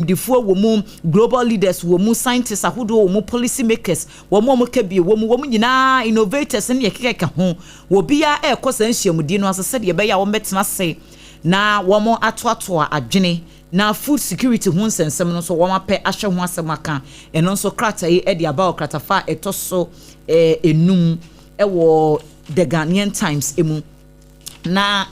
Animdefoɔ wɔ mu, global leaders wɔ mu, scientists ahodoɔ wɔ mu, policy makers, wɔn a wɔka bi wɔ mu, wɔn nyinaa innovators ne yɛkekeka ho. Obiara ɛrekɔ saa nhyiamudie no ase sɛdeɛ ɛbɛyɛ a wɔbɛtena ase na wɔn atoatoa adwene na food security ho nsɛnsɛm no nso wɔn apɛ ahwɛ ho asɛm aka. Ɛno nso krataa yi de aba wɔ kratafa a ɛtɔ so 5 ɛwɔ The Ghanaian Times mu. Na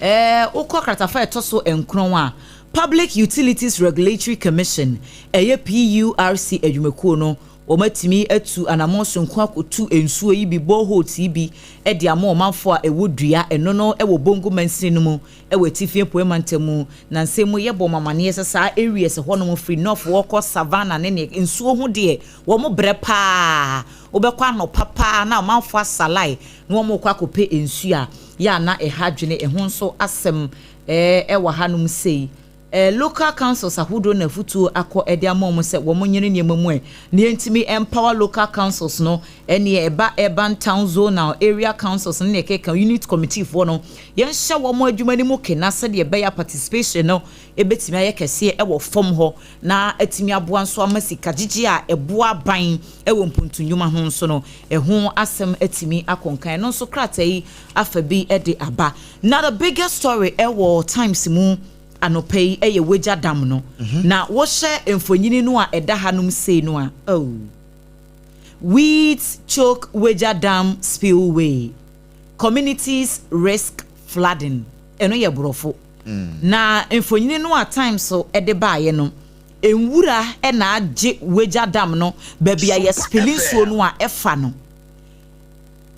wokɔ kratafa a ɛtɔ so 9 a, Public Utilities Regulatory Commission, ɛyɛ PURC adwumakuo no, wɔn atumi atu anammɔn sonko akɔtu nsuo yi bi, boreholes yi bi, de ama ɔmanfoɔ a ɛwɔ Dua ɛno no wɔ Bongo mansini no mu wɔ Atifi Apueɛ mantam mu. Na nsɛm mu yɛbɔ wɔn amaneɛ sɛ saa areas hɔnom firi north wɔkɔ Savannah ne ne nsuo ho deɛ, wɔn brɛ paa. Wobɛkɔ anɔpa paa na ɔmanfoɔ asalae na wɔn rekɔ akɔpɛ nsuo a yɛ a na ɛha adwene. Ɛho nso asɛm ɛwɔ hanom sei. Local councils ahodoɔ na afutuo akɔ ɛde ama wɔn sɛ wɔn nyere nneɛma mu ɛ na yɛntumi empower local councils no, ɛne ɛba urban, town, zonal, area councils ne ɛkeka unit committee foɔ no, yɛnhyɛ wɔn adwuma no mu kena sɛdeɛ ɛbɛyɛ participation no ɛbɛtumi ayɛ kɛseɛ ɛwɔ fam hɔ na atumi aboa nso ama sika gyegye a ɛboa ban ɛwɔ mpuntunnwuma ho nso no ɛho asɛm atumi akɔnkan. Ɛno nso krataa yi afa bi ɛde aba. Na the biggest story ɛwɔ Times mu anɔpa yi ɛyɛ Weija Dam no. Na wɔhyɛ mfonyini no a ɛda hanom sei no a, oh, "Weeds choke Weija Dam spillway, communities risk flooding." Ɛno yɛ borɔfo. Na mfonyini no a Times so ɛde baeɛ no, nwura ɛna agye Weija Dam no baabi a yɛ spill nsuo no a ɛfa no.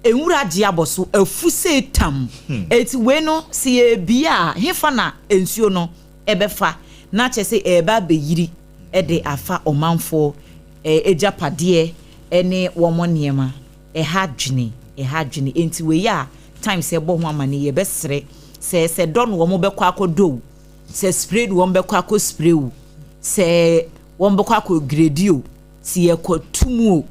Nwura agye abɔ so afu sɛ tam. Eti wei no si yɛ a hefa na nsuo no ɛbɛfa na kyerɛ sɛ ɛɛba abɛyiri ɛde afa ɔmanfoɔ agyapadeɛ ɛne wɔn nneɛma. Ɛha dwene, ɛha dwene. Nti wei a Times ɛbɔ ho amane, yɛbɛsrɛ sɛ dɔ no wɔn bɛkɔ akɔdɔ o, sɛ spray no wɔn bɛkɔ akɔ spray o, sɛ wɔn bɛkɔ akɔ grade o, sɛ yɛkɔ tum o,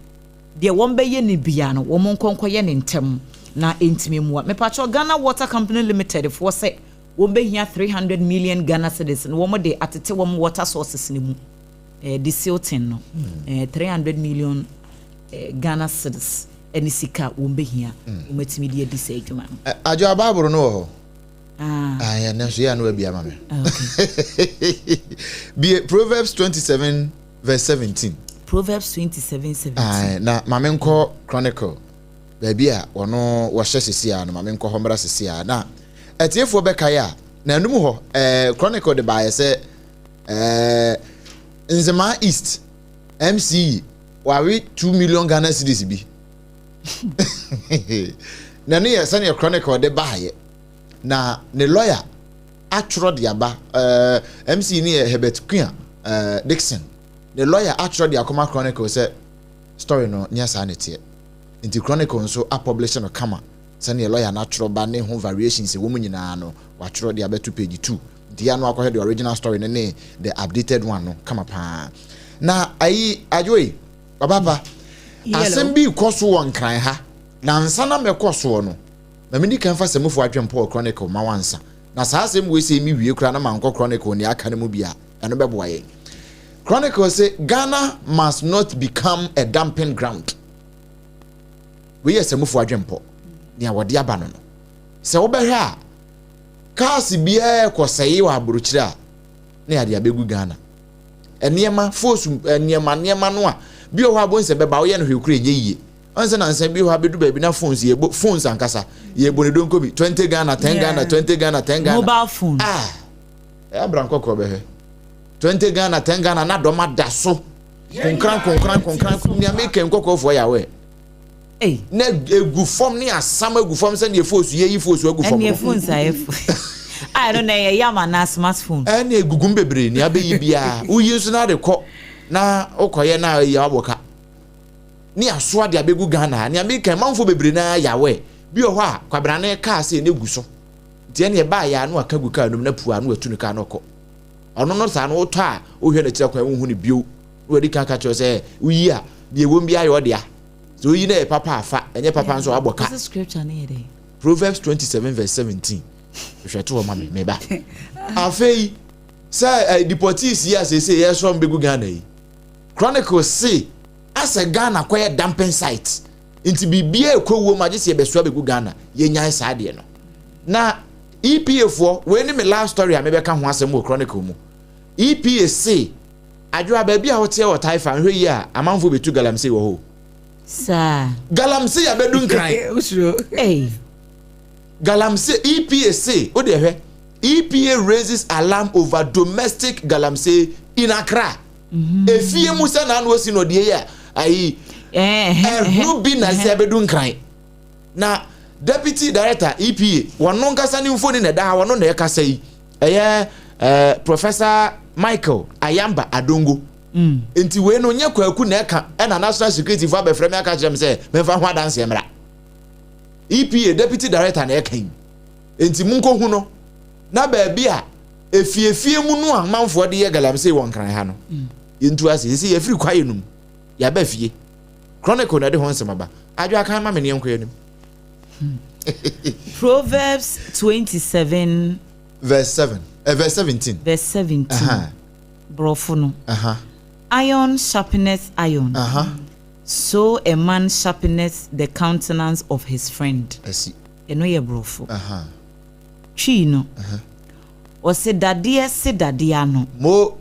deɛ wɔn bɛyɛ ne bia no, wɔn nkɔnkɔyɛ ne ntɛm na ntumi mua. Mepatwɛ, Ghana Water Company Limited foɔ sɛ wɔn bɛhia 300 million Ghana cedis na wɔn de atete wɔn water sources ne mu, desilting no. 300 million Ghana cedis ɛne sika wɔn bɛhia wɔn atumi de adi sɛ adwuma no. Adwo abaaboro no wɔ hɔ. Ah, ɛnɛ nso yɛ ano abi ama me. Bie Proverbs 27 verse 17. Proverbs 27:17. Na maame nkɔ Chronicle baabi a wɔno wɔhyɛ sisi a no, maame nkɔ hɔ mmra sisi a na atiefoɔ bɛkae a na anum hɔ Chronicle de baayɛ sɛ Nzema East MCE wawe 2 million Ghana cedis bi. Na no yɛ sɛnea Chronicle de baayɛ na ne lawyer atwerɛ de aba. MCE ne yɛ Herbert Quia Dixon. Ne lawyer atwerɛ de akɔma Chronicle sɛ story no nyɛ saa ne teɛ, nti Chronicle nso apublish no kama sɛnea lawyer no atwerɛ ba ne ho variations ɛwɔ mu nyinaa no, watwerɛ de abɛto page 2. Nti yɛ ano akɔhwɛ the original story no ne the updated one no kama paa. Na ayi adwo yi ɔbapa asɛm bi kɔ so wɔ Nkran ha na nsa na mɛkɔ soɔ no, na medi kan fa sɛmufo adwempɔ wɔ Chronicle ma wansa na saa asɛm wei sɛ mi wie koraa na mankɔ Chronicle nea aka no mu bi a ɛno bɛboa yɛn. Chronicle sɛ "Ghana must not become a dumping ground." Wei yɛ sɛmufo adwempɔ nea wɔde aba no sɛ wobɛhwɛ a, cars biara kɔsɛe wɔ aburokyire a na yɛde abɛgu Ghana. Nneɛma fos, nneɛma nneɛma no a bi wɔ hɔ a bonsɛ bɛba woyɛ no hwɛ kura ɛnyɛ yie. Ɔn sɛ nansa bi wɔ hɔ abɛdu baabi na phones yɛbɔ, phones ankasa yɛbɔ ne donko bi 20 Ghana, 10 Ghana, 20 Ghana, 10 Ghana. Mobile phone. Ah, ɛyɛ abira nkɔkɔɔ bɛhwɛ 20 Ghana, 10 Ghana na dɔm ada so konkran konkran konkran. Nea meka nkɔkɔɔfoɔ yɛ awɛ na egu fam ne asam egu fam sɛdeɛ phones yɛyi phones agu fam. Ɛne phones ayɛ fo a, ɛno na ɛyɛ yam anaa smartphone. Ɛne egugum bebree nea abɛyi biara woyi nso na de kɔ na wokɔyɛ na ɛyɛ abɔ ka ne asoa de abɛgu Ghana. Nea meka manfo bebree na yawɛ bi wɔ hɔ a kwabrane kaa sɛ ne gu so, nti ɛne ɛbaa yɛ ano aka gu kaa no mu na pua ano atu ne kaa no kɔ. Ɔno no saa no wotɔ a wohwɛ n'akyiri akwan wohu ne bio na wadi kan ka kyerɛ sɛ woyi a deɛ ɛwɔ mu bi ayɛ ɔdea sɛ oyi na yɛ papa afa, ɛnyɛ papa nso abɔ ka. Proverbs 27 verse 17, hwɛ to hɔ ma me meba. Afei Sɛ deportees yi a seesei yɛsɔ wɔn bɛgu Ghana yi, Chronicle se asɛ Ghana kɔyɛ dumping site nti biribiara ɛkɔ wuo mu agye sɛ yɛbɛsoa bɛgu Ghana. Yɛnyae saa adeɛ no. Na EPA foɔ, wei ne me last story a mebɛka ho asɛm wɔ Chronicle mu. EPA se adwoa baabi a woteɛ wɔ Taifa nhwɛ yie a amanfoɔ bɛtu galamsey wɔ hɔ. Saa. Galamsey abɛdu Nkran. Hey. Galamsey, EPA se, wo deɛ hwɛ, EPA raises alarm over domestic galamsey in Accra. Efie mu sɛ n'ano osi na ɔde yi a ayi ɛno bi na sɛ ɛbɛdu Nkran. Na deputy director EPA wɔn nkasa ne mfoni na ɛda ha, wɔn na ɛkasa yi, ɛyɛ Professor Michael Ayamba Adongo. Nti wei no nyɛ Kwaku na ɛka, ɛna national security fo abɛfrɛ mi aka kyerɛ mi sɛ mɛmfa ho adanseɛ mmra. EPA deputy director na ɛka yi, nti mu nkɔhu no na baabi a efiefie mu no a amanfoɔ de yɛ galamsey wɔ Nkran ha no, yɛntu ase. Sisi yɛfiri kwaeɛ no mu yɛaba fie. Chronicle na ɛde ho nsɛm aba. Adwo akan ma me ne yɛnkɔ anim. Proverbs 27 verse 7, verse 17. Verse 17. Borɔfo no. "Iron sharpeneth iron, so a man sharpeneth the countenance of his friend." Ɛsi. Ɛno yɛ borɔfo. Twi no, ɔse dadeɛ se dadeɛ ano mo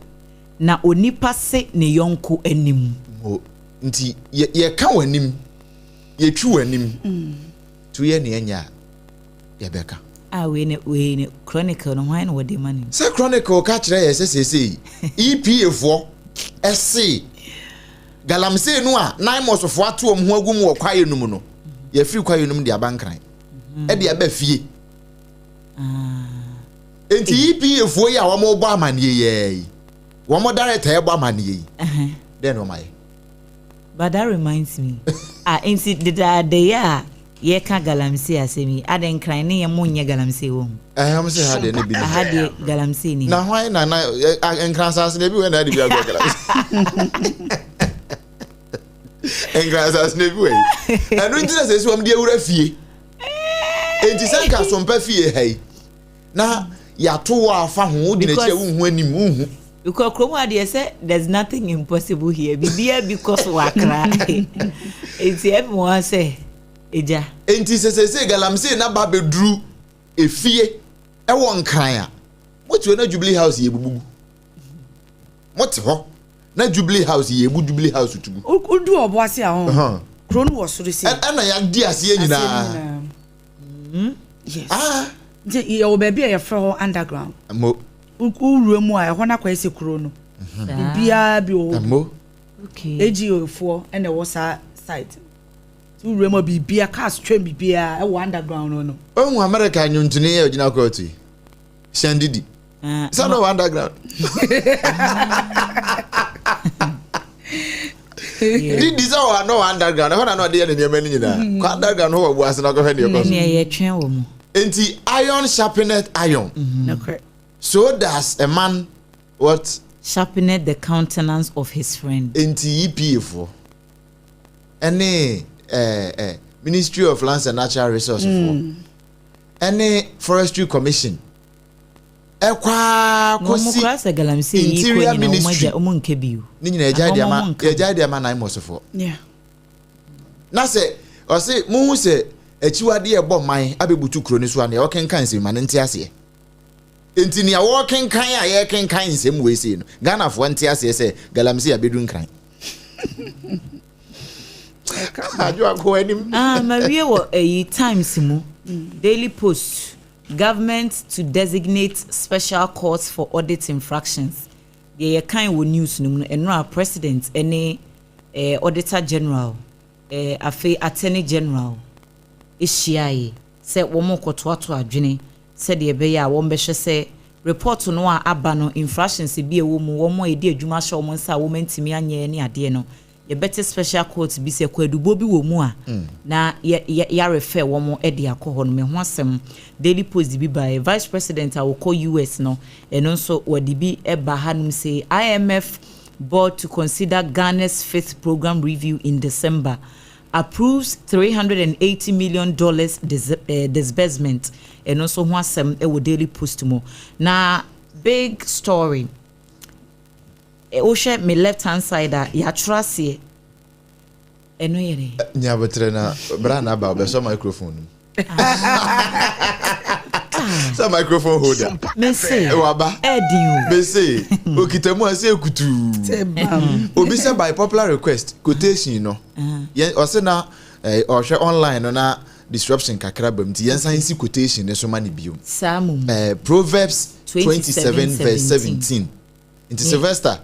na onipa se ne yɔnko anim. Mo nti yɛka w'anim, yɛtwi w'anim tu yɛ nea nya a yɛbɛka. A wei ne Chronicle no, hwan na wɔde ma no? Sɛ Chronicle ka kyerɛ yɛ sɛ seesei EPA foɔ ɛse galamsey no a NAIMOS foɔ ato wɔn ho agu mu wɔ kwaeɛ no mu no, yɛfiri kwaeɛ no mu de aba Nkran, ɛde aba fie. Nti EPA foɔ yi a wɔn bɔ amanneɛ yɛɛ yi, wɔn director ɛbɔ amanneɛ yi, dɛn na wɔn ayɛ? But that reminds me, ah, nti dedaada yi a yɛka galamsey asɛm yi ade, Nkran ne yɛ mo nyɛ galamsey wɔ ho? Ɛhɛn, wɔn sɛ ha deɛ ne bi aha deɛ galamsey ni. Na hwan na Nkran asase na ebi wɔ na ɛde bi agɔ galamsey? Nkran asase na ebi wɔ yi, ɛno nti na sɛ esi wɔn de awura fie. Nti sɛ nka sompa fie ha yi na yàtò wɔ afa ho, wodi n'akyi a wohu anim wohu. Because kurom ha deɛ sɛ there's nothing impossible here, biribiara bi kɔ so wɔ Akra, nti ɛmi wɔn sɛ egya. Nti sɛ sɛ galamsey na ba bɛduru efie ɛwɔ Nkran a, mote hɔ na Jubilee House yɛ bubugu, mote hɔ na Jubilee House yɛ ebu, Jubilee House tugu. Wodu ɔbo ase a hɔ kuro no wɔ soro si. Ɛna yɛadi aseɛ nyinaa. Yes. Ah. Nti yɛwɔ baabi a yɛfrɛ hɔ underground. Mo. Wowura mu a, ɛhɔ no akɔyɛ sɛ kuro no, biribiara bi wɔ hɔ. Mo. AGO foɔ ɛna ɛwɔ saa site. Nti wowura mu a, biribiara, cars twɛm, biribiara ɛwɔ underground no. Ohun America nnwontoni yɛ ogyina kɔɔto yi, Sean Diddy, sɛ no wɔ underground. Diddy sɛ wɔ no wɔ underground ɛhɔ na ɔde yɛ ne nneɛma no nyinaa kɔ underground hɔ wɔ bu ase na ɔkɔhwɛ deɛ ɛkɔ so. Nea yɛtwɛn wɔ mu. Nti iron sharpeneth iron, so does a man what? Sharpeneth the countenance of his friend. Nti EPA foɔ ɛne Ministry of Lands and Natural Resources foɔ ɛne Forestry Commission ɛkɔ Na wɔn kɔsi kora sɛ galamsey yi kɔ Interior nyina wɔn Ministry agya wɔn nka bi o. Ne nyinaa yɛgyae de ama Wɔn nka. yɛgyae de ama NAIMOS foɔ. Na sɛ ɔse muhu sɛ akyiwadeɛ ɛbɔ man abɛbutu kuro no so a, nea ɔkenkan nsɛm ma no nte aseɛ. Nti nea wɔkenkan a yɛkenkan nsɛm wei sei no, Ghanafoɔ nte aseɛ sɛ galamsey abɛdu Nkran. Adwo akɔ anim. Ah, mawie wɔ ɛyi Times mu. Daily Post, government to designate special courts for audit infractions. Deɛ yɛkan wɔ news no mu no, ɛno a president ne auditor general, afei attorney general ehyiaeɛ sɛ wɔn kɔtoato adwene sɛdeɛ ɛbɛyɛ a wɔn bɛhwɛ sɛ report no a aba no, infractions bi a ɛwɔ mu, wɔn a yɛde adwuma ahyɛ wɔn nsa a wɔn ntumi anyɛ ne adeɛ no, yɛbɛte special court bi sɛ kwadubɔ bi wɔ mu a na yɛ yɛ yɛarefɛ wɔn de akɔ hɔ no. Mɛ ho asɛm Daily Post bi baeɛ. Vice president a wɔkɔ US no, ɛno nso wɔde bi ba hanom sɛ IMF board to consider Ghana's fifth program review in December, approves $380 million disbursement. Ɛno nso ho asɛm wɔ Daily Post mu na Big story. Wohwɛ me left hand side a, yɛatwerɛ aseɛ. Ɛno yɛ dɛ. Nyabotrɛ na bra na aba ɔbɛsɔ microphone no mu. Sɛ microphone holder. Mese. Waba. Ɛdi o. Mese okita mu ase ekutuu. Obi sɛ by popular request quotation no. Yɛn ɔsɛ na ɔhwɛ online no na disruption kakra bam nti yɛn san si quotation ne so ma ne bio. Saa mu. Proverbs 27 verse 17. Nti Sylvester,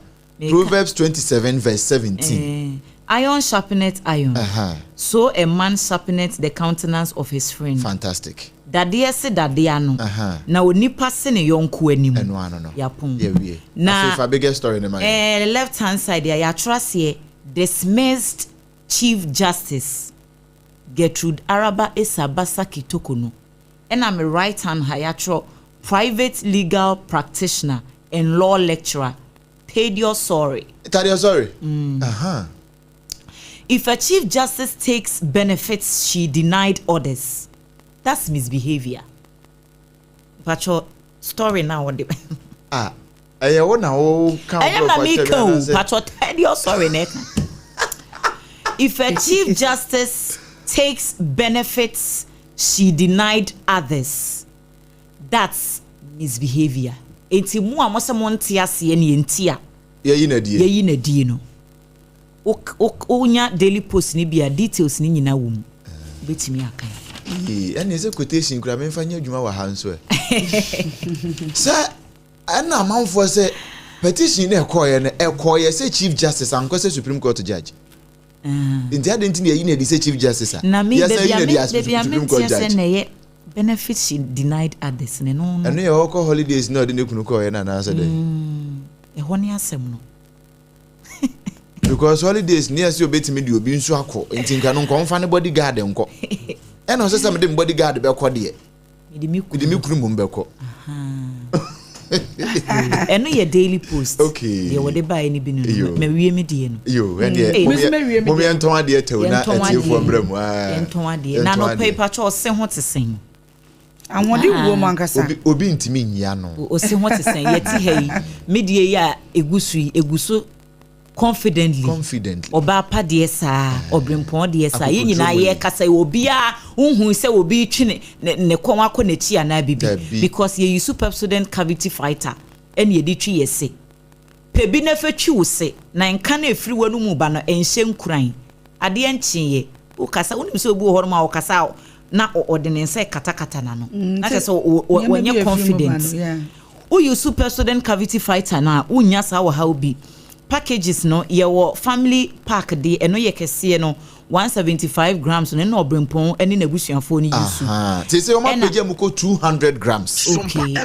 Proverbs 27 verse 17. Iron sharpeneth iron. So a man sharpeneth the countenance of his friend. Fantastic. Dadeɛ se dadeɛ ano. Na onipa se ne yɔnko anim. Ɛno ano no. Yapɔn. Yɛwie. Na afei fa biggest story ne ma yɛn. Left hand side a yɛatwerɛ aseɛ, dismissed Chief Justice Gertrude Araba Esaaba Sackey Torkornoo. Ɛna me right hand ha, yɛatwerɛ private legal practitioner and law lecturer Thaddeus Sory. Thaddeus Sory. If a chief justice takes benefits she denied others, that's misbehavior. Pacho, story now on the. Ah, ɛyɛ wo na wo ka. Ɛyɛ na mi ka o, Pacho, Thaddeus Sory na ɛka. If a chief justice takes benefits she denied others, that's misbehavior. Enti mu a mo sɛ mo nte aseɛ ne yɛnti a. Yɛyi na die. Yɛyi na die no. Wonya Daily Post ni bi a, details ni nyinaa wɔ mu. Wobɛtumi aka. Ɛne sɛ quotation kura memfa nyɛ adwuma wɔ ha nso ɛ. Sɛ ɛna amanfoɔ sɛ petition no ɛkɔɔyɛ no, ɛkɔɔyɛ sɛ chief justice, ankɔ sɛ Supreme Court judge. Nti adi nti na yɛyi na adi sɛ chief justice a. Na mi yɛsɛ baabi yi a na mi adi as baabi a mi Supreme Court te sɛ judge. Na ɛyɛ benefits she denied others ne no. Ɛno yɛ ɔkɔ holidays na ɔde ne kunu kɔɔyɛ no anaasɛ dɛ? Ɛhɔ ne asɛm no. Because holidays ne yɛ sɛ obetumi de obi nso akɔ, nti nka no nkɔmfa ne bodyguard nkɔ, ɛna ɔsɛ sɛ mede me bodyguard bɛkɔ deɛ, mede me mede me kunu mmom bɛkɔ. Ɛno yɛ Daily Post. Deɛ wɔde baeɛ no bi no. Yo. Mawie me deɛ no. Yo, ɛneɛ Hey. Me nso mawie me mom deɛ. yɛntɔn adeɛ tɛw na Yɛntɔn atiefoɔ adeɛ. mmerɛ mu. Ah. Yɛntɔn adeɛ na Yɛntɔn anɔpa yi adeɛ. patwɛ ɔse ho te sɛn? Ahoɔden wɔ mu ankasa. Obi ntumi nyia no. Ɔse ho te sɛn? Yɛte ha yi, me deɛ yi a ɛgu so yi, ɛgu so confidently. Confidently. Ɔbaa pa deɛ saa, ɔbrempɔn deɛ saa, yɛn nyinaa Akokoduro mu. Yɛkasa yi, obiara nhu sɛ obi twe ne kɔn akɔ n'akyi anaa bibi. Dabi. Because yɛyi so Pepsodent Cavity Fighter ɛna yɛde twi yɛ se. Pɛ bi na fɛ twi wo se na nka na efiri w'anum ba no ɛnhyɛ nkuran. Adeɛ nkyeeɛ wokasa, wonim sɛ obi wɔ hɔ nom a ɔkasa a na ɔde ne nsa katakata n'ano na kyerɛ sɛ nneɛma bi wɔnyɛ a efiri mu ba confident. no, yeah. Woyi so Pepsodent Cavity Fighter no a, wonya saa wɔ ha bi. Packages no, yɛwɔ family pack deɛ, ɛno yɛ kɛseɛ no, 175 grams no, ɛna ɔbrempɔn ne n'abusuafoɔ no yi so. Te sɛ ɔma apagya mu kɔ 200 grams. Okay,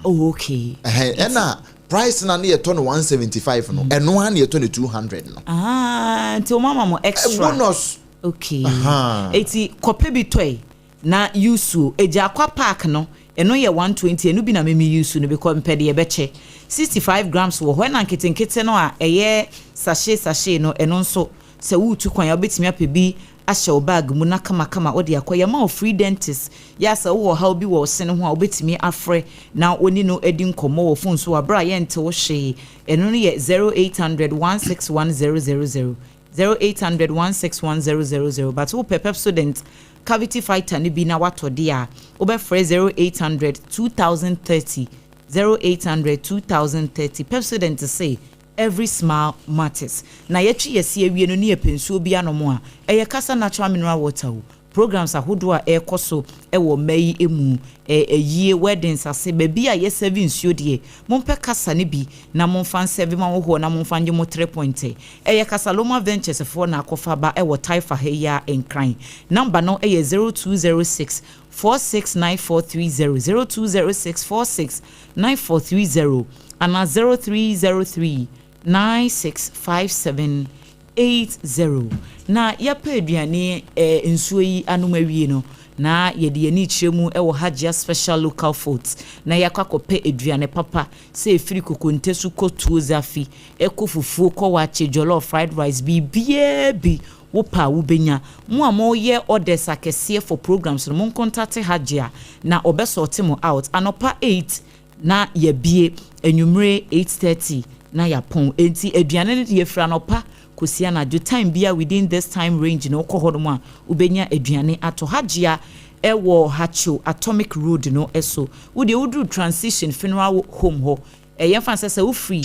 oh, okay. Ɛhɛn, ɛna price na ne yɛtɔ no 175 no, ɛno ara na yɛtɔ no 200 no. Ah, nti wɔn ama mo extra. Bonus. Okay. Eti kɔpɛ bi tɔe na yusu egya akwa pack no, ɛno yɛ 120. Ɛno bi na mimi yusu no because mpɛ deɛ ɛbɛkyɛ. 65 grams wɔ hɔ, ɛna nketenkete no a ɛyɛ sachet sachet no, ɛno nso sɛ woretu kwan a, wobɛtumi apɛ bi ahyɛ wo bag mu na kamakama wode akɔ. Yɛma wo free dentist yɛ sɛ wowɔ haw bi wɔ wo sene ho a, wobɛtumi afrɛ na wɔni no adi nkɔmmɔ wɔ phone so wɔ aberɛ a yɛnte wo hwee. Ɛno no yɛ 0800 161 000, 0800 161 000. But wopɛ Pepsodent Cavity Fighter no bi na watɔ deɛ a, wobɛfrɛ 0800 2030, 0800 2030. Pepsodent say every smile matters. Na yɛtwi yɛsi awie no ne yɛpɛ nsuo bi anom a, ɛyɛ Kasa Natural Mineral Water o. Programs ahodoɔ a ɛrekɔ so ɛwɔ mma yi mu, ɛyie, weddings ase, baabi a yɛsɛbi nsuo deɛ, mompɛ Kasa no bi na momfa nsɛbi ma wo hɔ na momfa nye mo 3 point. Ɛyɛ Kasaloma Ventures foɔ na akɔfa ba ɛwɔ Taifa ha yi a Nkran. Number no ɛyɛ 0206 469430, 0206 469430 ana 0303 965780. Na yɛpɛ aduane nsuo yi anom awie no, na yɛde yɛni kyerɛ mu ɛwɔ Hajia Special Local Foods na yɛakɔ akɔpɛ aduane papa sɛ ɛfiri kokonte so kɔ tuo zafi, ɛkɔ fufuo, kɔ wakye, jollof, fried rice, biribiaa bi wopɛ a wobɛnya. Mo a moyɛ orders akɛseɛ for programs no, moncontact Hajia na ɔbɛsort mo out. Anɔpa 8 na yɛbie. Anwummere 8:30 na yɛapɔn. Enti aduane no deɛ, firi anɔpa kɔsi anadwo, time bia within this time range na wokɔ hɔ nom a, wobɛnya aduane atɔ. Hagyea ɛwɔ Haatso Atomic Road no so. Wodeɛ woduru Transition Funeral Home hɔ, ɛyɛ fa sɛ wofiri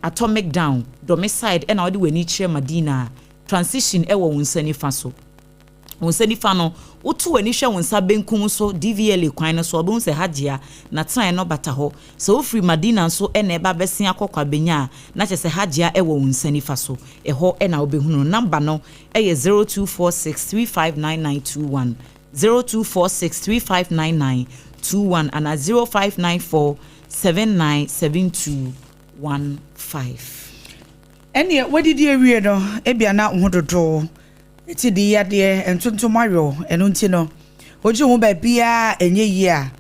Atomic down Dome side ɛna wode w'ani kyerɛ Madina a, Transition ɛwɔ wo nsa nifa so. Wo nsa nifa no, woto w'ani hwɛ wo nsa benkum so, DVLA kwan no so, ɔbɛhu sɛ Hagyea na tenae no bata hɔ. Sɛ wofiri Madina nso ɛna ɛba bɛsen akɔ Kwabenya a, na kyerɛ sɛ Hagyea ɛwɔ wo nsa nifa so. Ɛhɔ ɛna wobɛhunu. Number no ɛyɛ 0246359921, 0246359921 ana 0594797215. Ɛneɛ wadidi awie no, ebia na wo ho dodo ɛti de yadeɛ ntontom ayɔ. Ɛno nti no, wogye ho baabiaa ɛnyɛ yie a,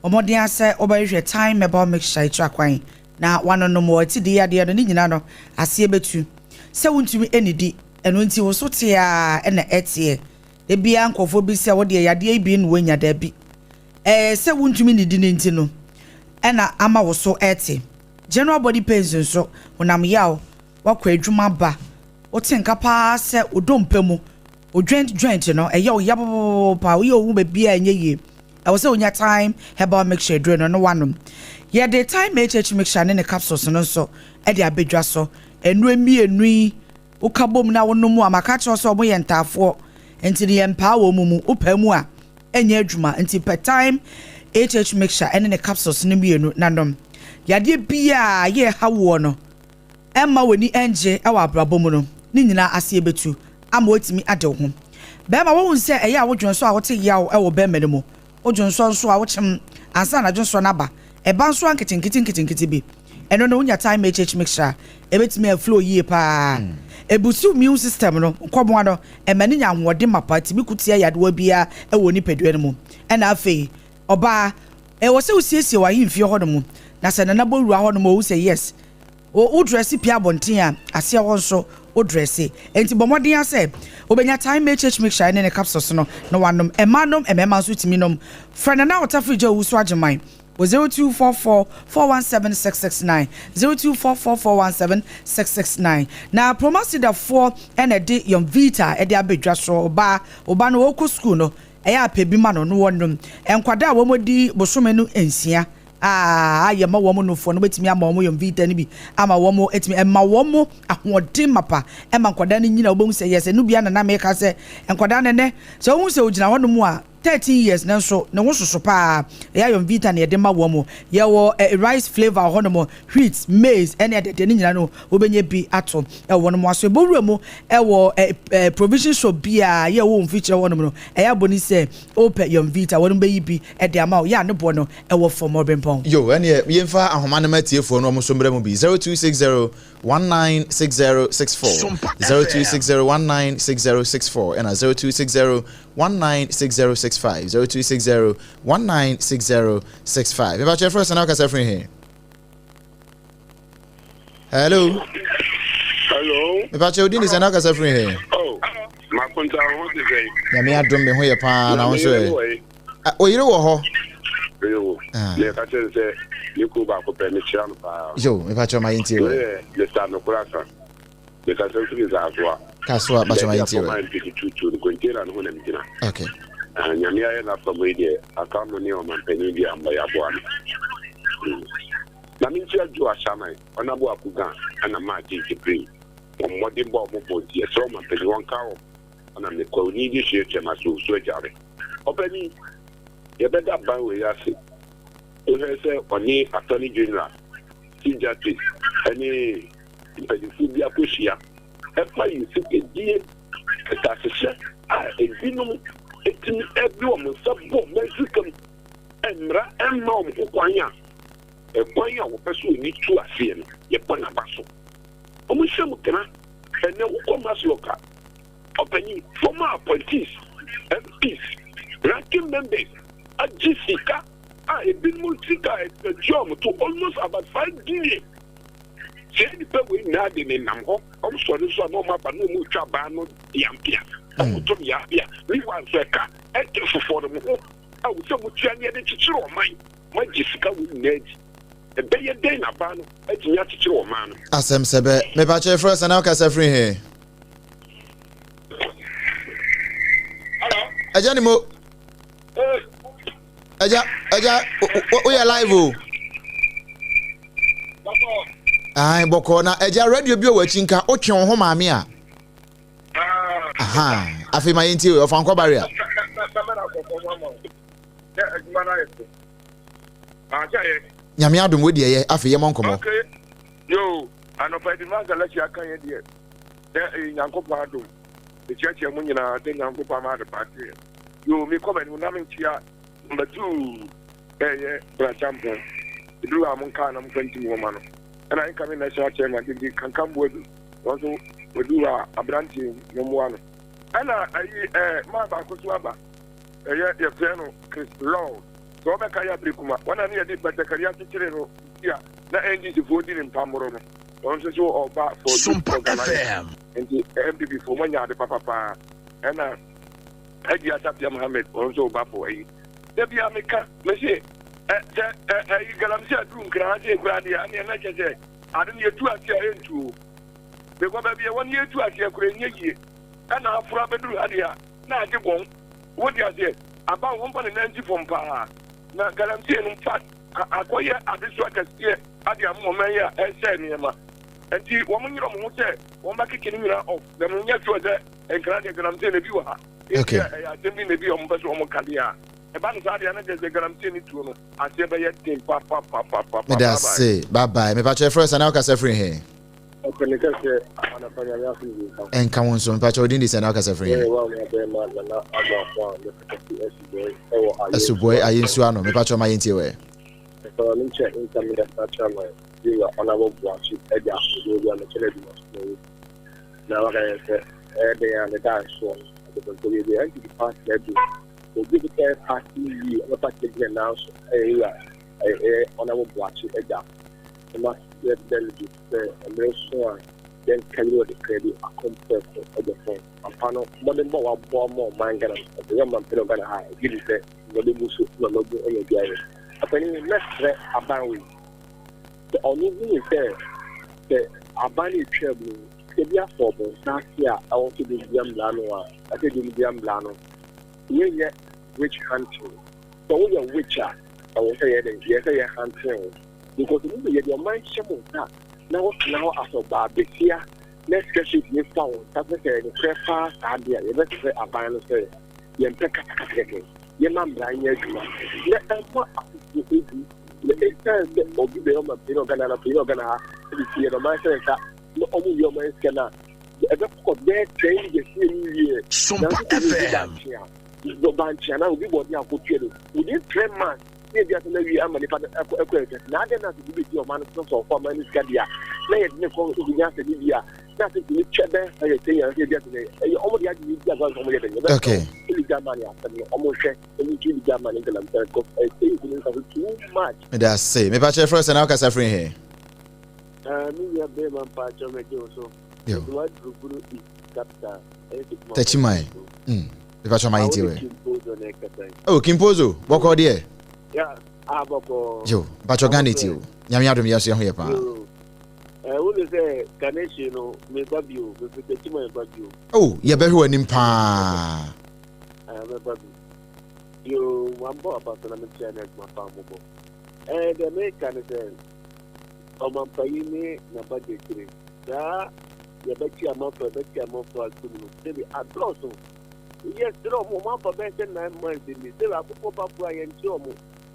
ɔmmɔden asɛ wobɛhwehwɛ Time Herbal Mixture akyira kwan na wanonom wɔ ɛti de yadeɛ no ne nyinaa no aseɛ bɛtu. Sɛ wontumi ɛnidi, ɛno nti wo so te a ɛna ɛteɛ ebia nkurɔfoɔ bi sɛ wodeɛ yadeɛ yi bi na woanya. Daabi, ɛɛ sɛ wontumi nidi no nti no ɛna ama wo so ɛte. General body pains nso, honam yaw, wakɔ adwuma ba, wote nka paa sɛ odompe mu o, joint joint no ɛyɛ wo ya paa, woyɛ owu baabi a ɛnyɛ yie, ɛwɔ sɛ wonya Time Herbal Mixture aduro no no wanom. Yɛde Time HH Mixture ne ne capsules no nso ɛde abɛdwa so. Nnuro mmienu yi, woka bom na wonom a, maka kyerɛ sɛ ɔmo yɛ ntaafoɔ nti ne yɛ mpaa wɔ mu mu wopɛ mu a ɛnyɛ adwuma. Nti pɛ Time HH Mixture ɛne ne capsules no mmienu nanom. Yadeɛ biaa yɛ ha woɔ no, ɛmma w'ani ɛngye ɛwɔ abrabɔ mu no, ne nyinaa aseɛ bɛtu ama watumi ade wo ho. Bɛrima, wohu sɛ ɛyɛ a wodwo nso a wote yaw ɛwɔ bɛrima no mu, wodwo nso nso a wokyem ansa na dwo nso no aba, ɛba nso a nketenkete nketenkete bi, ɛno no wonya Time HH Mixture a, ɛbɛtumi aflow yie paa, ɛboost immune system no, nkɔmmoa no, ɛma ne nya ahoɔden mapa, tumi kutia yadewa biara ɛwɔ nipadua no mu. Ɛna afei ɔbaa, ɛwɔ sɛ wosiesie w'ahemfie hɔ nom na sɛ nana bɔ wura hɔ nom, ɔwu sɛ yes, wo dress pia abɔnten a, aseɛ hɔ nso wo dress. Nti bɔ mmɔden asɛ wobɛnya Time HH Mixture ne ne capsules no na wanom. Ɛma nom, mmarima nso tumi nom. Frɛ Nana Ɔtafiri gya owu so agyeman wɔ 0244 417 669, 0244 417 669. Na Promasidafoɔ ɛna ɛde Yɔn Vita ɛde abɛdwa so. Ɔbaa, ɔba no wɔkɔ sukuu no, ɛyɛ apɛ bi ma no no wɔnom. Nkwadaa a wɔn di bosome no 6 a ayɛ ma wɔn nofoɔ no, bɛtumi ama wɔn Yɔn Vita no bi ama wɔn, ɛtumi ɛma wɔn ahoɔden mapa, ɛma nkwadaa no nyina. Wobɛhu sɛ yɛ sɛ no bia nana meka sɛ nkwadaa no nɛ sɛ wohu sɛ ogyina hɔnom a 13 years ne nso ne ho soso paa, ɛyɛ Yɔn Vita na yɛde ma wɔn mo. Yɛwɔ rice flavour wɔ hɔnom, wheat, maize ɛne ɛdɛdɛ ne nyinaa no, wobɛnya bi ato ɛwɔ wɔn mo aso. Ebowura mu ɛwɔ ɛ ɛ provision shop bi a yɛ wɔ mfikyerɛ hɔnom no, ɛyɛ abɔni sɛ ɔpɛ Yɔn Vita, wɔn bɛyi bi ɛde ama wo. Yɛ a ne boɔ no ɛwɔ fam ɔbɛnpɔn. Yo, ɛneɛ yɛmfa ahoma no ma atiefoɔ no, ɔmo so mmerɛ mu bi. 0260 196064, 0260 196064, ɛna 0260 196065, 0260 196065. Mepakyɛ, frɛ sɛ na wokasa firi he? Hello. Hello. Mepakyɛ, wodi ne sɛ na wokasa firi he? Oh, makonta, ho te sɛ? Nyame adom, me ho yɛ paa. Na wo nso ɛ? Oyere wɔ hɔ? Eyo. Ne ka kyerɛ sɛ ne kuo baako pɛ, mekyia no paa. Yo, mepakyɛ, ma yɛntie wɔ. Meyɛ Mr. Nokorasa. Mekasa firi Zaasoa. Kasoa, bakyɛ, ma yɛntie wɔ. Baabi a tutu no, container no ho na megyina. Okay. Nyame ayɛ n'afa mu yi deɛ, aka mo ne ɔmampanyin bi a mbɔ yɛaboa no. Na menkyia Joe Ahyɛman, Ɔnabo Akuga, ɛna maa gye Jibril. Wɔn mmɔden bɔ a wɔbɔ nti, ɛsrɛ ɔmampanyin wɔnka wɔn. Ɛna mekɔ ni de hwie twɛm aso so agyare. Ɔpanin, yɛbɛda ban wei ase. Wohwɛ sɛ ɔne Attorney General, Chief Justice ɛne mpanyinfoɔ bi akɔhyia ɛfa yi sikadie kɛtɛasehyɛ a ebinom etumi ɛde wɔn nsa bɔ mɛnsika mu, mmara ɛmma wɔn ho kwan a ɛkwan a wɔpɛ so oni tu aseɛ no, yɛbɔ n'aba so. Wɔn nhyɛ mu kena. Ɛnɛ wokɔ MASLOC a, ɔpanyin, former appointees, MPs, ranking members agye sika a ebinom sika atua wɔn to almost about 5 billion. Sɛ nipa wei nyinaa de ne nam hɔ, wɔn sɔre nso a na wɔn aba na wɔn retwa baa no yampia, wɔn to no yampia. Meanwhile nso ɛka ɛte fofoɔ no mo ho a wosɛ mo tua ne yɛde kyekyere ɔman, mo agye sika wei nyinaa di. Ɛbɛyɛ dɛn na aban no atumi akyekyere ɔman no? Asɛm sɛbɛ. Mepakyɛ yɛfrɛ wo sɛn na wokasa firi he? Hello. Agya ne mo. Agya, agya, woyɛ live o. Ae, bɔkɔɔ na agya radio bi wɔ akyi nka wotwe wo ho maame a. Aha, afei ma yɛntie wei, ɔfa nkɔ barrier. Nyame adom wo deɛ yɛ, afei yɛmmɔ nkɔmmɔ. Okay, yo, anɔpa di ma Galatia aka yɛ deɛ, na ɛyɛ Nyankopɔn adom. Mekyerɛkyerɛ mo nyinaa sɛ Nyankopɔn ama ade pa ateɛ. Yoo, mekɔ m'anim na menkyea number 2 ɛyɛ Bra Champon. Eduru hɔ a monkaa na momfa ntim hɔ ma no. Ɛna incoming national chairman Dede Kankan Boadu, wɔn nso wɔduru hɔ a aberanteɛ yi mommoa no. Ɛna ayi ɛɛ maa baako so aba ɛyɛ yɛfrɛ no Chris Law. Sɛ wɔbɛka yɛ abere kuma wɔn a ne yɛde batakari akyekyere no ti a na NDC foɔ di ne mpammoro no wɔn nso so ɔba for youth organizer. Nti NPP foɔ moanya ade papa paa. Ɛna Hajia Safia Mohammed ɔno nso ɔba fo ayi. Da bia meka mese ɛ sɛ ɛ ɛyi galamsey aduru nkran ha sɛ ekura adeɛ ɛneɛ na kyɛ sɛ ade no yɛtu ase a ɛntuo mekɔ baabi ɛwɔ no yɛtu aseɛ kora ɛnyɛ yie ɛna aforo abɛduru ha deɛ a na agye gɔn wote aseɛ aba wɔn mfa ne nan nsi fam paa na galamsey no mfa akɔyɛ adesoa kɛseɛ ade ama ɔman yi a ɛsɛ nneɛma nti wɔn nyerɛ wɔn ho sɛ wɔn bɛkeke ne nyinaa off na menyɛ sure sɛ Nkran deɛ galamsey na ebi wɔ ha. Okay. Ebi a ɛyɛ asɛm bi na ebi a wɔn pɛ sɛ wɔn ka deɛ a, ɛba no saa deɛ na kyerɛ sɛ galamsey ne tuo no aseɛ bɛyɛ den papapapapa. Meda ase. Bye bye. Mepakyɛ yɛfrɛ wo sɛn na wokasa firi he? Ɔpɛni kɛseɛ anapa nyame asomdwie nka wo. Ɛnka wo nso. Mepakyɛ wo din de sɛn na wokasa firi he? Yɛyɛ wa nua bɛɛma Nana Amoako a mekasa fi Asubɔe ɛwɔ Ayensuo Asubɔe Ayensuo ano. Mepakyɛ ma yɛntie wɛ. Mepɛ ma menkyɛ incoming national chairman Yewura Honourable Boakye Agya Akodoɔ bi a mekyɛ no adwuma so na ɔwɔ mu. Na waka yɛn sɛ ɛyɛ dɛn a ne da nsoɔ no ɔde bɛkɔ baabi a NPP party na adu obi a ɔbɛyɛ party yie ɔbɛ party gyina nan so ɛyɛ wura ɛyɛ ɔnabɔ boakye agya ɛma yɛ delegate sɛ mmerɛ so a yɛnka yi wɔde kra bi akɔmprɛko ɛgya fɛn ampa no mmɔdenbɔ a waboa ma ɔman Ghana no ɔbɛyɛ ɔman pɛn Ghana ha ɛgye di sɛ mmɔdenbɔ so na ɔmabu anya bi ayɛ afɛni mɛsrɛ aban wei Sɛ ɔno hui sɛ sɛ aban no retwa mu no, sika bi afɔ wɔn nsa ase a ɛwɔ sɛ wɔde dua mmara no a, ɛsɛ sɛ wɔde dua mmara no. Wei nyɛ witch hunting. Sɛ woyɛ witch a, ɛwɔ sɛ yɛ dɛn? Yɛ sɛ yɛ hunting wo. Because mo yɛde ɔman hyɛ mo nsa na wotena hɔ as ɔbaa besia na sika hyɛ tumi fa wo nsa sɛ sɛ ɛyɛ nokorɛ paa saa deɛ a, yɛbɛsrɛ aban no sɛ yɛmpɛ kasakasa kɛkɛ. Yɛma mmara nyɛ adwuma na ɛmma afoforɔ ɛdi. Na ɛsiane sɛ obi bɛyɛ ɔmanpanyin wɔ Ghana na panyin wɔ Ghana ha de sie no ɔman sɛ nka na ɔmo wie ɔman sika no a ɛbɛkɔ bɛyɛ 10 years ne ɛmu wie. Sompa Nanso sɛ obi FM. bankye a bankye anaa obi bɔ ɔde akɔtua no within 3 months ne ebi asɛm awie ama nipa no ɛkɔ ɛkɔ ɛkɛ na adɛn na sɛ obi bɛdi ɔman no so sɛ ɔkɔ ɔman no sika deɛ a na yɛde ne kɔ obi nya asɛ ne bi a na asɛ tumi twɛ bɛyɛ sɛ yɛ 10 years ebi asɛ ɛyɛ ɔmo de agye ne di agorɔ sɛ ɔmo yɛ dɛ yɛbɛsɛ Okay. ɛli gya ma ne asɛm no ɔmo hwɛ. Meda ase. Mepa kyɛ frɛ sɛ na wokasa firi he? Yo. Tachiman. Mepa kyɛ ma yɛntie wɛ. Oh, Kimpozo, bɔkɔ deɛ? Yo, mepa kyɛ Ghana ti o. Nyame adom yɛ so yɛ ho yɛ paa. Oh, yɛbɛhwɛ w'anim paa. Mɛba bi. Yoo, wambɔ aba so na mekyia ne adwuma pa a mobɔ. Ɛɛ, deɛ meka ne sɛ, ɔmampanyin ne n'abadiakyire, saa yɛbɛkye amanfoɔ, yɛbɛkye amanfoɔ atom no, sɛbi adɔɔso. Yɛsrɛ ɔmo, ɔmo afa bɛyɛ sɛ 9 months ni, sɛbi akokɔ ba koraa yɛnkye ɔmo.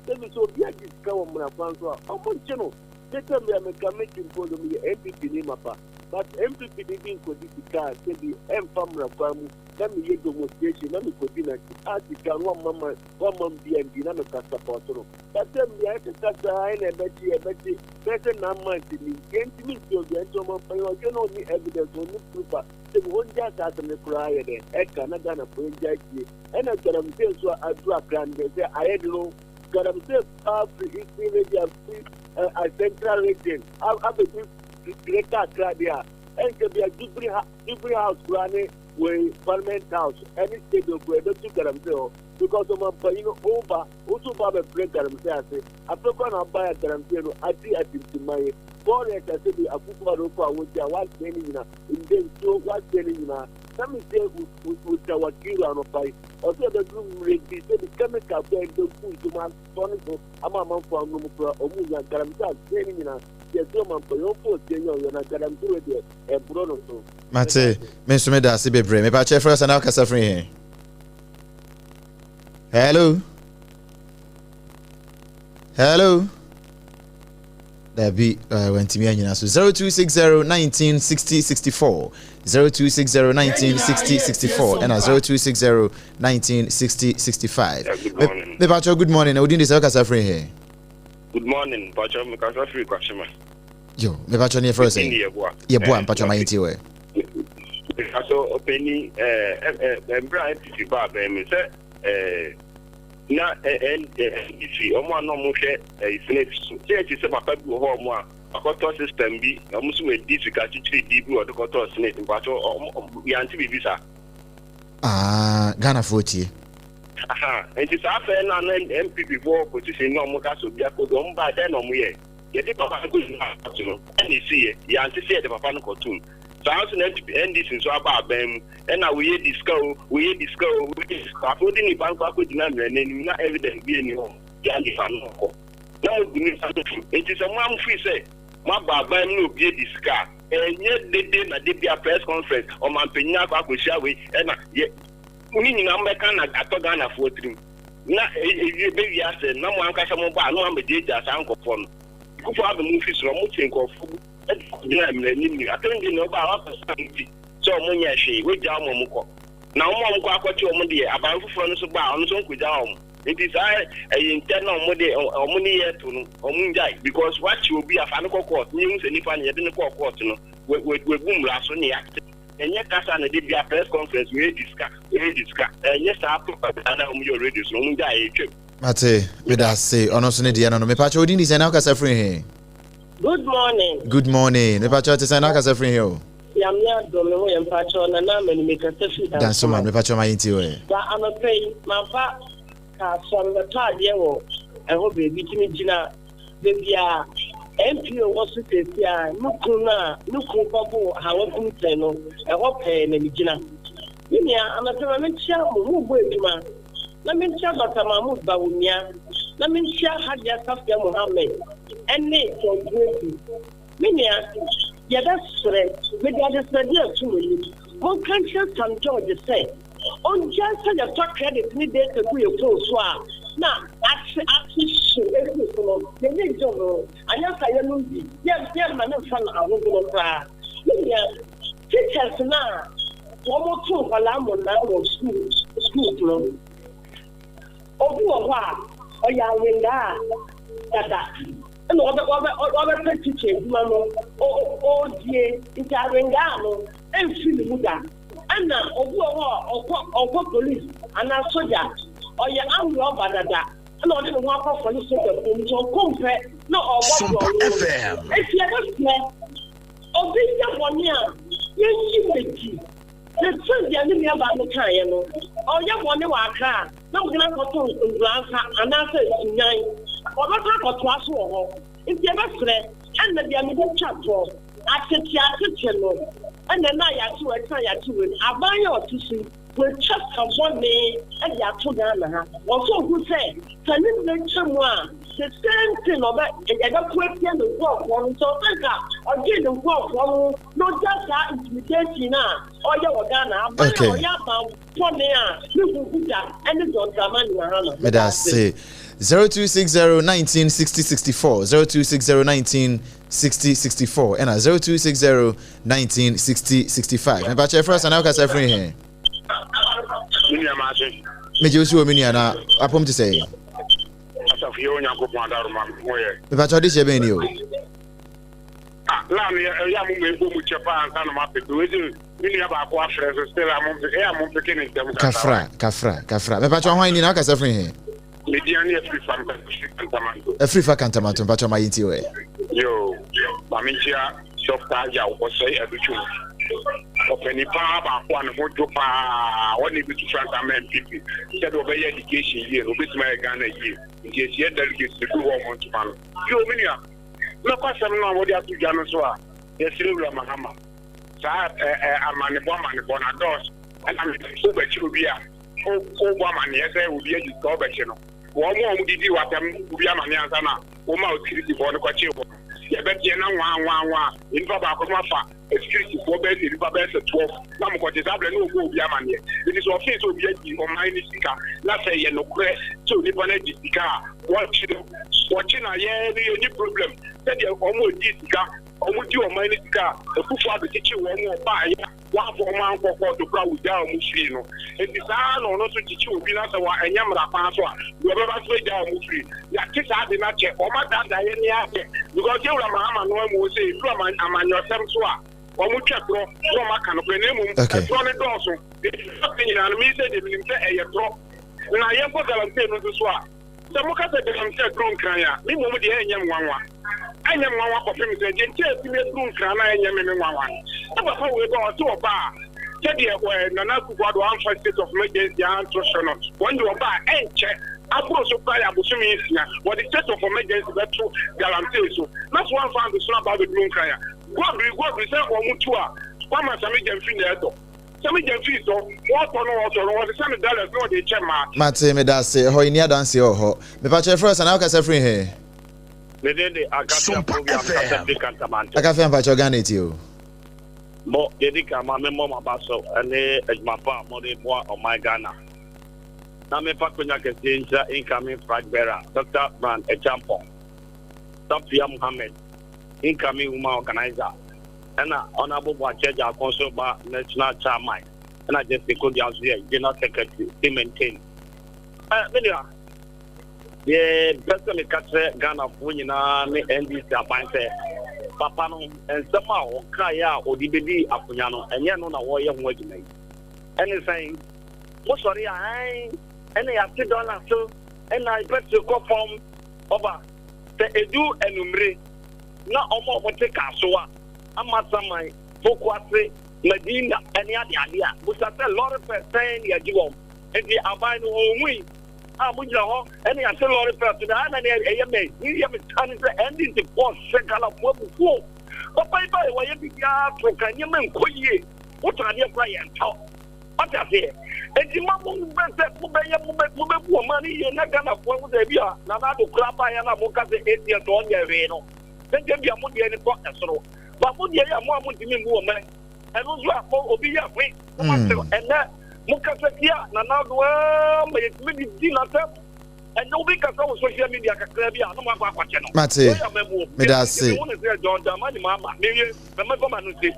Sɛbi sɛ obi agye sika wɔ mmara kwan so a, ɔmo nkye no. Sɛsɛ me a meka me ti mpo no, meyɛ NPP ni mapa, but NPP ni bi nkɔdi sika a sɛbi ɛmfa mmara kwan mu. Na meyɛ demonstration na mekɔdi n'akyi a sika no wamma ma wamma me bia ndi na meka support no but sɛ mmea ɛkeka saa ɛna ɛbɛkye ɛbɛkye bɛyɛ sɛ 9 months ni yɛntumi nti obia nti ɔmampanyin ɔhwɛ na ɔni evidence ɔni proof a sɛ bi ɔngya saa asɛm no koraa yɛ dɛ ɛka na Ghana fo yɛngya atie ɛna galamsey nso a aduru akra no dɛ sɛ ayɛ de no galamsey paa firi eastern region firi central region abɛdu greater Accra deɛ a ɛnkyɛ bia Jubilee House koraa ne wei Parliament House ɛne stadium koraa ɛbɛtu galamsey hɔ. Because ɔmampanyin no woba woso ba abɛbrɛ galamsey ase. Afei koraa na aba yɛ galamsey no adi atintimman yi. Forest ase bi Akufo Addo kɔ a wogye a wasɛe ne nyinaa. Ndɛ nsuo wasɛe ne nyinaa. Na metie Mr. Wakiru anɔpa yi. Ɔsɛ ɛbɛduru mmerɛ bi sɛ bi chemical koraa ɛbɛgu nsuo mu asɔ ne so ama amanfoɔ anom koraa ɔmo nya galamsey asɛe ne nyinaa. Yɛsɛ ɔmampanyin ɔmfa osie nyɛ ɔyɛ na galamsey wei deɛ ɛborɔ no so. Mate, me nso meda ase bebree. Mepakyɛ frɛ sɛ na wokasa firi he? Hello? Hello? Dabi, wantumi anyina so. 0260 19 60 64, 0260 19 60 64 ɛna 0260 19 60 65. Yeah, good morning. Mepakyɛ, good morning. Na wodin de sɛ, wokasa firi he? Good morning. Pacho, mekasa firi Kwashima. Yo, mepakyɛ, ne yɛfrɛ sɛ? Yɛboa. Yɛboa, mpakyɛ ma yɛntie wɛ. Mekaso ɔpani mmerɛ a NPP baa bɛn mi sɛ na NDC ɔmo a na ɔmo hwɛ SSNIT so sɛ yɛte sɛ papa bi wɔ hɔ, ɔmo a akɔtɔ system bi, ɔmo nso wɔadi sika kyikyiri di bi wɔde kɔtɔ SSNIT. Mpacho, ɔmo yɛante biribi saa? Ah, Ghanafoɔ tie. Aha, nti saa afɛ no a na NPP foɔ opposition na ɔmo ka sɛ obi akɔdu, ɔmo baa dɛn na ɔmo yɛ? Yɛde papa no kɔgyina ato no ɛna esi yɛ yɛante sɛ yɛde papa no kɔtom saa nso na NPP NDC nso aba aban mu ɛna woyɛ di sika o, woyɛ di sika o, woyɛ di sika. Afei wode nipa no kɔ akɔgyina mmerɛ n'anim na evidence bi ani hɔ yɛ nipa no kɔ na mo bu nipa no fo. Nti sɛ mo amfiri sɛ mo aba aban mu na obi edi sika a, ɛnyɛ dede na de bia press conference, ɔmanpanyin akɔ akɔhyia wei ɛna yɛ ne nyinaa mbɛka na atɔ Ghanafoɔ tirim na ewie bɛwie asɛ na mo ankasa mo ba a na mo amagyeagyaa saa nkɔfoɔ no. Akufo Addo mu fi soro ɔmo kye nkɔfoɔ bi ɛde kɔgyina mmerɛ anim ni atɛn na ɔba a wakɔsa no ti sɛ ɔmo nyɛ hwee, wagya ɔmo, ɔmo kɔ na ɔmo a ɔmo kɔ akɔkye ɔmo deɛ, aban foforɔ no so ba a ɔno nso nkɔgya ɔmo. Nti saa ɛyɛ ntɛ na ɔmo de ɔmo ne yɛ to no, ɔmo ngyae because wakye obi afa no kɔ court ne ehu sɛ nipa no yɛde no kɔɔ court no webu mmara so ne yɛate. Ɛnyɛ kasa na de bia press conference, wei di sika, wei di sika. Ɛnyɛ saa propaganda na ɔmo yɛ radio so no, ɔmo ngyae, ɛtwam. Mate, meda ase. Ɔno nso ne deɛ no, mepakyɛ, wodin de sɛ na wokasa firi he? Good morning. Good morning. Mepakyɛ, te sɛ na wokasa firi he o? Nyame adom, me ho yɛ. Mpakyɛ, Nana Amani, mekasa firi Dansoma. Mepakyɛ, ma yɛntie wɔ. Na anɔpɛ yi maba Kasoa, mebɛtɔ adeɛ wɔ ɛhɔ baabi, nti megyina baabi a NPO wɔ so seesi a ne kunu no a ne kunu kɔbo Hawa Kumsɛn no, ɛhɔ pɛɛ na megyina. Me nua, anɔpɛ ma menkyia mo, mobɔ adwuma, na menkyia Dr. Mahmood Bawumia, na menkyia Hadia Safia Mohammed ɛne John Brady. Me nua, yɛbɛsrɛ, mede adesrɛdeɛ ato mo anim, monka nkyerɛ Sam George sɛ ɔngyae sɛ yɛtɔ credit ne data gu yɛ phone so a na ate ate hyew efiri so no, yɛnyɛ ngye ho anyɛ sa yɛnom bi yɛmma ne mfa no ahodoɔ koraa. Me nua, teachers no a wɔn to nkwadaa mmonnaa wɔ school schools no, obi wɔ hɔ a ɔyɛ awendaa dada ɛna ɔbɛpɛ teacher adwuma no ɔredie, nti awendaa no ɛmfiri ne mu da. Ɛna obi wɔ hɔ a ɔkɔ police anaa soja, ɔyɛ armed robber dada ɛna ɔde ne ho akɔ ne soja kurom, nti ɔkɔ mpɛ na ɔbɔ borɔno. Eti ɛbɛsrɛ, obi yɛ bɔne a, yɛnyi n'akyi ne sɛ deɛ ne nua baa no kaeɛ no, ɔyɛ bɔne wɔ Akra na mo gyina akɔto Nkoransa anaasɛ Sunyan, ɔbɛkɔ akɔtoa so wɔ hɔ. Nti ɛbɛsrɛ, ɛna deɛ mede twa toɔ, atete atete no ɛna na yɛate wɔ ɛkyɛn yɛate wɔ no, aban yɛ ɔte so yi, wɔatwa ka bɔne ɛde ato Ghana ha. Wɔsɔ ohu sɛ ne mmerɛ twa mu a, the same thing ɔbɛ ɛbɛko atia ne nkurɔfoɔ no. Nti ɔsɛ nka ɔgye ne nkurɔfoɔ no na ɔgya saa intimidation a ɔyɛ wɔ Ghana aban a ɔyɛ aban bɔne a ne huhu da ɛne John Dramani Mahama. Meda ase. 0260 19 60 64, 0260 19 60 64 ɛna 0260 19 60 65. Mepakyɛ, frɛ sa na wokasa firi he? Me nua, maase. Megye wo so wɔ me nua, na apɔm te sɛ? Asafo yɛ, Onyankopɔn adaroma ho yɛ. Mepakyɛ, wode hyɛ bɛn ni o? Ah, laa no ɛyɛ a mo ma ɛbɔ mu kyɛ paa ansa na moapeke wei sɛ me nua baako afrɛ so still a ɛyɛ a mompeke ne ntɛm. Kafra, kafra, kafra. Mepakyɛ, hwan ni na wokasa firi he? Media ne afiri fa mfiri Kantamanto. Afiri fa Kantamanto. Mpakyɛ, ma yɛntie wɔ. Yo, ma menkyia Dr. Yaw Ɔsɛe Adutwum. Ɔpanin paa baako a ne ho dwo paa, ɔne bɛtu frankaa ama NPP sɛdeɛ ɔbɛyɛ education yie no, ɔbɛtumi ayɛ Ghana yie. Nti yɛhyia delegates no du hɔ ɔmo ntoma no. Yo, me nua, mɛkɔ asɛm no a wɔde ato dwa no so a, yɛsrɛ Wura Mahama. Saa ɛ ɛ amanebɔ amanebɔ no adɔɔso. Ɛna me wobɛkye obi a, wobɔ amaneɛ sɛ obi adi sika wobɛkye no. Wɔn a wɔdidi w'atɛm no obi amaneɛ ansa na woma securityfoɔ no kɔkye wɔn. Yɛbɛteɛ na nwaa nwaa nwaa nnipa baako no afa securityfoɔ bɛyɛ sɛ nnipa bɛyɛ sɛ 12 na mokɔkye saa berɛ na wɔbɔ obi amaneɛ. Nti sɛ ɔfee sɛ obi adi ɔman no sika na sɛ ɛyɛ nokorɛ sɛ onipa no adi sika a, wɔkye no. Wɔkye no a yɛn no yɛnni problem sɛdeɛ wɔn a wɔdi sika wɔn di ɔman no sika a Akufo Addo kyekyee wɔn ɔbaeɛ a wɔamfa wɔn ankɔ kɔɔto koraa wɔgyaa wɔn firii no. Nti saa ara na ɔno nso kyekye obi na sɛ wa ɛnyɛ mmara kwan so a deɛ ɔbɛba nso bɛgyaa wɔn firi. Yɛate saa ade no akyɛ, wɔn adaadaa yɛn ne akyɛ because yɛn wura Mahama no amu sɛ ɛduru ama amanyɔsɛm so a wɔn twa torɔ na wɔn aka nokorɛ na mmom ɛtorɔ no dɔɔso. Nti saa bere nyinaa no me sɛ deɛ menim sɛ ɛyɛ torɔ. Na yɛnkɔ galamsey no nso so a, Sɛ moka sɛ galamsey aduru Nkran a, me mmom deɛ ɛnyɛ me nwanwa. Ɛnyɛ me nwanwa kɔpem sɛ, deɛ nti a atumi aduru Nkran no a ɛnyɛ me me nwanwa no, sɛ papa wei ba a, ɔse ɔba a, sɛdeɛ eh, Nana Akufo-Addo amfa state of emergency anto so no, wɔn deɛ ɔba a, ɛnkyɛ, aboro so koraa yɛ abosome nsia, wɔde state of emergency bɛto galamsey so. Na so wɔamfa anto so no aba abɛduru Nkran a, guabiri guabiri sɛ wɔn tu a, Kwame Asame Gyamfi na ɛtɔ. Sɛ me gya fii tɔ, wɔtɔ no wɔtɔ no, wɔsesa no dollars na wɔde rekyɛ mmaa. Mate, medase. Ɛhɔ yɛnni adanseɛ wɔ hɔ. Mepakyɛ yɛfrɛ wo sɛn na wokasa firi he? Me din de Akafia Sompa Povia, mekasa FM. firi Kantamanto. Akafia mpakyɛ Ghana etie o. Mo, deɛ ɛdi kan ma memmɔ mo aba so ne adwuma pa a mode boa ɔman Ghana. Na memfa akonya kɛseɛ nhyira incoming flag bearer Dr. Brand Acheampong, Safia Mohammed, incoming woman organizer, ɛna Honourable Boakye Agyarko nso ba National Chairman, ɛna Justin Kodua nso yɛ General Secretary, still maintain. Ɛ me nua, deɛ pɛ sɛ meka kyerɛ Ghanafoɔ nyinaa ne NDC aban sɛ papa no nsɛm a ɔkaeɛ a ɔde bɛdi akonnwa no ɛnyɛ no na wɔreyɛ ho adwuma yi. Ɛne sɛn? Mosɔre a ɛn ɛna yɛate dɔla so ɛna petrol kɔ fam ɔba sɛ ɛdu anumere na wɔn a wɔte Kasoa, Amasaman, Pokuase, Madina ne adeade a, busa sɛ lɔre fɛ sɛn na yɛagye wɔn? Enti aban no wɔnhui a mogyina hɔ ne yɛate lɔre fɛ so na na nea ɛyɛ me yɛ me ta ne sɛ NDC foɔ hyɛ Ghanafoɔ abufuo. Papa yi baeɛ wɔyɛ biribiara to ka nneɛma nkɔ yie. Wotɔ adeɛ koraa yɛntɔ. Wate aseɛ? Enti ma mo bɛ sɛ mobɛyɛ mobɛbu ɔman no yie na Ghanafoɔ ahu sɛ ebi a Nana Addo koraa baeɛ no a moka sɛ ATS ɔnyɛ hwee no, sɛ nka ebia mo deɛ no kɔ ɛsoro. Ba mo deɛ yɛ a mo a montumi mmu ɔman ɛno nso a mo obi yɛ hwe na moate ɛnɛ mokasa tia Nana Addo aa ma yɛtumi de di n'asɛm. Ɛnɛ obi kasa wɔ social media kakra bi a na moakɔ akɔkyɛ no. Mate. Wei yɛ amammuo. Meda ase. Mehu ne sɛ John Dramani Mahama mewie mɛmɛfa m'ano nsi.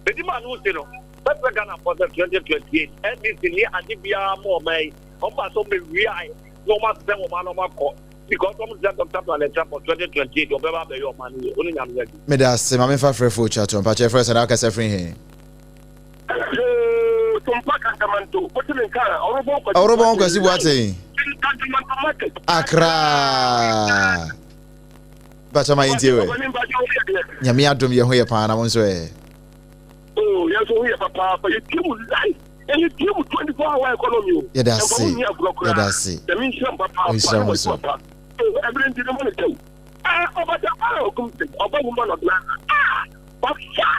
Medi m'ano nsi no. Mɛfrɛ Ghanafoɔ sɛ 2028 NDC nni ade biara ma ɔman yi, wɔn ba sɛ wɔn bɛ wiae na wɔn asɛ wɔn ano wɔn akɔ because wɔn sɛ Dr. Planet Acheampong 2028 ɔbɛba abɛyɛ ɔman no yie, wo ne Nyame adi. Meda ase, ma memfa frɛfoɔ otwa toɔ. Mpakyɛ yɛfrɛ wo sɛn na wokasa firi he? Yoo, Tumpa Kantamanto, wote me nka a, Ɔrobɔn Kwasi Ɔrobɔn Kwasi Boateng, Boateng. Kantamanto Market. Accra. Mpakyɛ ma yɛntie wɛ. Ɔbɔne mpakyɛ wo yɛ deɛ. Nyame adom yɛ ho yɛ paa na wo nso ɛ? Oh, yɛn nso ho yɛ papaapa. Yɛtie mu live. Yɛn yɛtie mu 24 hour economy o. Yɛda Ɛmfa ase. ho nni agorɔ Yɛda koraa. ase. Nyame nhyira mo papaapa Ɔnhyira ne wo mo nso. adwuma pa. Oh, ɛberɛ nti mema no kyɛw. Ah, ɔbata ah, okum sɛ ɔba woman of Ghana. Ah, wafa.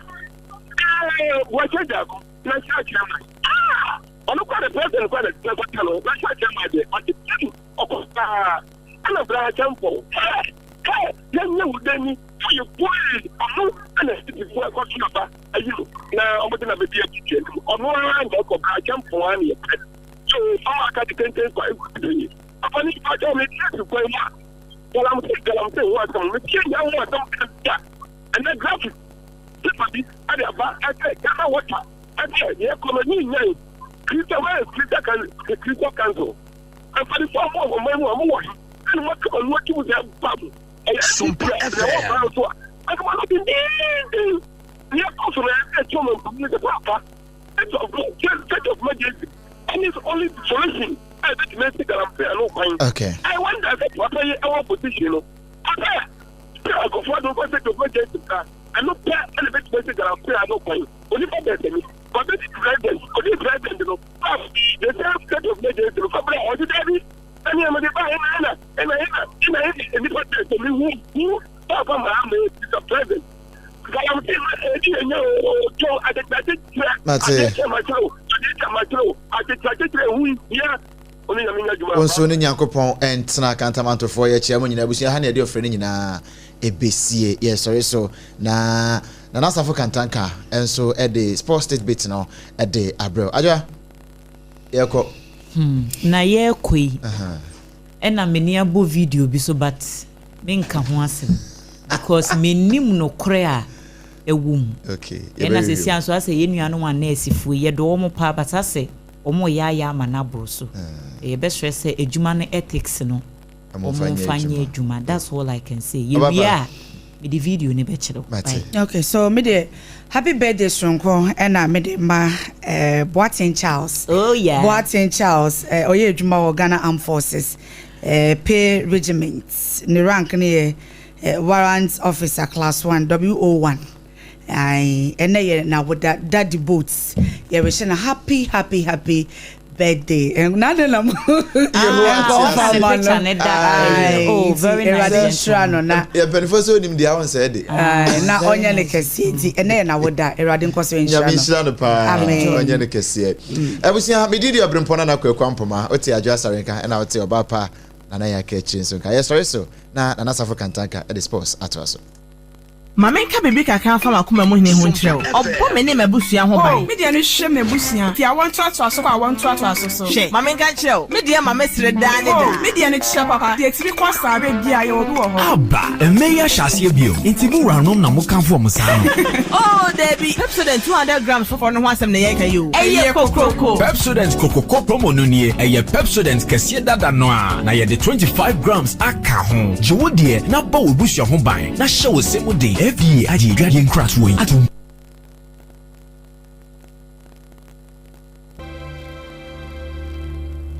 Ah, buakyɛ gyaako na hyɛ akyerɛ ma. Ah, ɔno kora de president kora de tena no na hyɛ akyerɛ ma deɛ ɔte tim ɔkɔ paa. Ɛna bra akyɛmpɔn. Hɛ, hɛ, yɛnyɛ wo dɛ ni. Woyɛ boy ɔno ɛna ɛdi fo ɛkɔto aba ayi no na ɔmo de na bɛdi atiti anim ɔno ara na ɛkɔ bra akyɛmpɔn ara na yɛpɛ so ɔmo aka de tenten kwa egu de yi papa ne nipa kyɛw me tie si kwan mu a galamsey galamsey ho asɛm me tie nya ho asɛm da ɛnɛ graphic paper bi ɛde aba ɛsɛ Ghana water ɛsɛ yɛ kɔ no nyi nyan Christian wɛrɛ Christian kan Christian council mpanimfoɔ a mo wɔ ɔman mu a mo wɔ he ɛna mo aka mo ano atum sɛ ɛba mo ɛyɛ Sompa NPP a na ɛwɔ FM. kwan so a ɛnum ano dendenden nea ɛkɔ so na ɛkyɛ ɔmo mpamuni sɛ paapa state of state of emergency ɛne is only solution a ɛbɛtumi asi galamsey ano kwan. Okay. I wonder sɛ papa yi ɛwɔ position no ɔsɛ sɛ akɔfo ado nkɔ state of emergency ka ɛno pɛ ɛna ɛbɛtumi asi galamsey ano kwan onipa bɛsɛ ni. Ɔbɛdi president, ɔdi president no, ah, the same state of emergency no, kɔbra, ɔdi dabi, ɛne ɛmɛ de ba ɛna ɛna ɛna ɛna ɛna ɛna nipa tɛ sɛ mi hu hu papa maa mi Mr President. Galamsey ma ɛdi ɛnyɛ o tó adekyerɛ Mate. adekyerɛ ma kyerɛ o adekyerɛ ma kyerɛ o adekyerɛ adekyerɛ ehu hia ɔne Nyame nya adwuma. Wo nso ne Nyankopɔn ntena. Kantamantofoɔ yɛkyia mo nyinaa abusua ha ne yɛde ɔfrɛ no nyinaa ɛbɛsie yɛsɔre so na Nana Asafo Kantanka nso de sports tidbit no de abrɛ wo. Adwoa yɛkɔ. Na yɛrekɔ yi ɛna m'ani abɔ video bi so but menka ho asɛm because mennim nokorɛ a ɛwɔ mu. Okay, Ɛna yɛbɛhwehwɛ sɛsi mu. a nso asɛ yɛn nuanom anɛɛsefoɔ yi yɛdɔ wɔn paa but asɛ wɔn reyɛ ayɛ ama no aboro so. Yɛbɛsrɛ sɛ adwuma no ethics no Wɔn wɔn mfa nyɛ mfa nyɛ adwuma. adwuma. That's all I can say. Ɔba Yɛwie pa. a mede video no bɛkyerɛ wo. Mate. Bye. Okay, so me de happy birthday soronko ɛna me de ma Boateng Charles. Oh yeah. Boateng Charles ɔyɛ adwuma wɔ Ghana Armed Forces Pay Regiment. Ne rank no yɛ Warrant Officer Class 1 WO1. Ae, ɛnɛ yɛ n'awoda Daddy Boats. Yɛrehyɛ no happy happy happy birthday. Na adɛn na mo Yehowa Ah, te ɔna ase. ne nkɔmfa ma picture no? ne da. Ae, Oh, nti very nice Awurade nhyira no gentleman. na Yɛ mpanimfoɔ sɛ onim deɛ ahun sɛ de. Ae, na Very ɔnyɛ ne nice. kɛseɛ nti ɛnɛ yɛ n'awoda. Awurade nkɔ so nhyira Nyame no. nhyira no paa. Amen. Ɔnyɛ no kɛseɛ. Abusua, medi deɛ ɔberempɔn Nana Kwaku Ampoma, wote Adwo Asare nka, ɛna wote ɔbaa pa Nana Yaka akyiri nso nka. Yɛsɔre so na Nana Safo Kantanka de sports atoa so. Ma menka biribi kakra mfa m'akoma mu hene ho nkyerɛ wo. Ɔbɔ me ne m'abusua ho Oh, ban. me deɛ no hwɛ m'abusua. Fi awoɔ ntoatoaso kɔ awoɔ ntoatoaso so. Hwɛ, ma menka nkyerɛ wo, me deɛ ma mesere daa ne Oh, daa. me deɛ no kyerɛ papa. Deɛ ɛtumi kɔ saa berɛ biara, yɛwɔ bi wɔ hɔ. Aba, mmɛ yi ahyɛ aseɛ bio. Nti mo wuranom na mokamfo wɔn saa no? Oh, dabi, Pepsodent 200 grams foforɔ no ho asɛm na yɛreka yi o. Ɛyɛ kokroko. Pepsodent Kokroko promo no nie. Ɛyɛ Pepsodent kɛseɛ dada no ara, na yɛde 25 grams aka ho. Gye wo deɛ na bɔ w'abusua ho ban, na hyɛ wo se mu den. FDA agye adwadeɛ nkratoɔ yi atom.